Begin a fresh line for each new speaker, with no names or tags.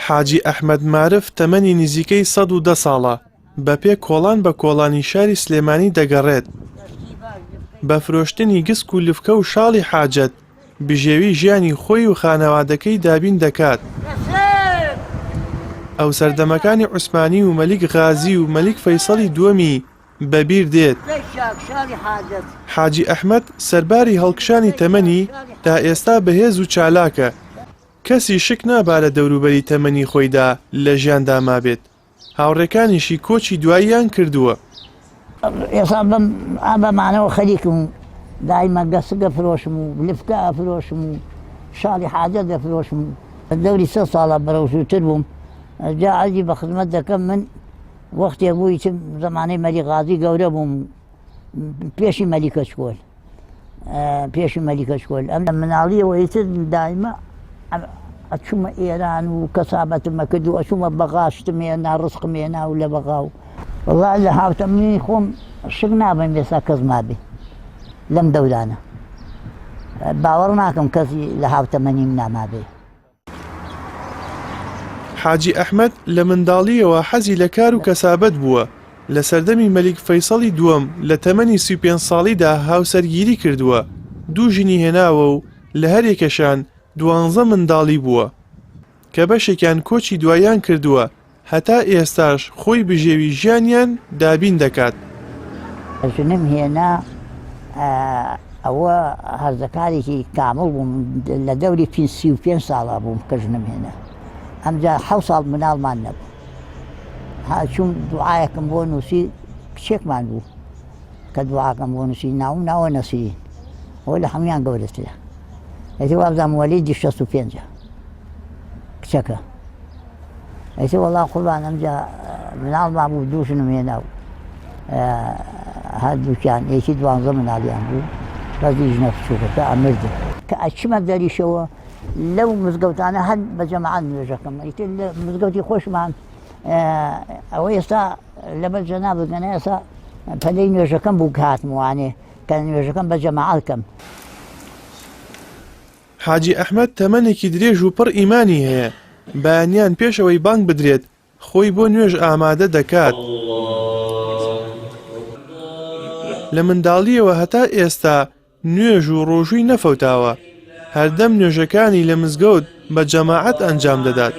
حاجی ئەحمەد مارف تەمەنی نزیکەی 110 ساڵە، بە پێ کۆڵان بە کۆڵانی شاری سلێمانی دەگەڕێت. بە فرۆشتنی گسک و لفکە و شاڵی حاجەت، بژێوی ژیانی خۆی و خانەوادەکەی دابین دەکات. ئەو سەردەمەکانی عوسمانی و مەلیک غازی و مەلیک فەیسەڵی دووەمی بەبیر دێت. حاجی ئەحمەد سەرباری هەڵکشانی تەمەنی، تا ئێستا بەهێز و چالاکە. کەسی شک نابا لە دەوروبەری تەمەنی خۆیدا لە ژیاندا مابێت. هاوڕێکانیشی کۆچی دواییان کردووە.
ئێستا بەم ئابەمانەوە خەریکم و دایمە گەسک ئەفرۆشم و لفکە ئەفرۆشم و شاڵی حاجەت دەفرۆشم. دەوری سێ ساڵە بەرەو زووتر بووم جا عەرزی بە خزمەت دەکەم من وەختێک بوو چ زەمانەی مەلی غازی گەورە بووم پێشی مەلیکە چکۆل پێشی مەلیکە چکۆل ئەم لە مناڵیەوە ئیتر دایمە ئەچوومە ئێران و کەسابەتمە کرد و ئەچوومە بەغا شتم هێنا ڕزقم هێنا و لە بەغا و وەڵا لە هاوتەمنی خۆم شک نابم ئێستا کەس مابێ لەم دەورانە باوەڕ ناکەم کەسی لە هاوتەمەنیم نامابێ.
حاجی ئەحمەد لە منداڵییەوە حەزی لە کار و کەسابەت بووە، لە سەردەمی مەلیک فەیسەڵی دووەم لە تەمەنی 35 ساڵیدا هاوسەرگیری کردووە، دوو ژنی هێناوە و لە هەریەکەشیان دوانزە منداڵی بووە، کە بەشێکیان کۆچی دواییان کردووە، هەتا ئێستاش خۆی بژێوی ژیانیان دابین دەکات.
ژنم هێنا ئەوە هەرزەکارێکی کامڵ بووم لە دەوری 35 ساڵا بووم کە ژنم هێنا ئەمجا حەو ساڵ مناڵمان نەبوو هاچوم دوعاەکەم بۆ نووسی کچێکمان بوو کە دوعاکەم بۆ نووسی ناوم ناوە نەسرین ئەوە لە هەمویان گەورەترە ئەتی وابزانم وەلیدی 65 کچەکە ئەیتر وەڵا قوربان ئەمجا مناڵ مابوو دوو ژنم هێنا و هەردووکیان یەکی دوانزە مناڵیان بوو بەزی ژنە بچووکەکە ئەمردن کە ئەچمە دەریشەوە لەو مزگەوتانە هەر بە جەماعەت نوێژەکەم ئیتر لە مزگەوتی خۆشمان ئەوە ئێستا لەبەر جەنابت ئێستا پەلەی نوێژەکەم بوو کە هاتموانێ کە نوێژەکەم بە جەماعەت کەم.
حاجی ئەحمەد تەمەنێکی درێژ و پڕ ئیمانی هەیە، بەیانیان پێش ئەوەی بانگ بدرێت خۆی بۆ نوێژ ئامادە دەکات. لە منداڵییەوە هەتا ئێستا نوێژ و ڕۆژووی نەفەوتاوە، هەردەم نوێژەکانی لە مزگەوت بە جەماعەت ئەنجام دەدات.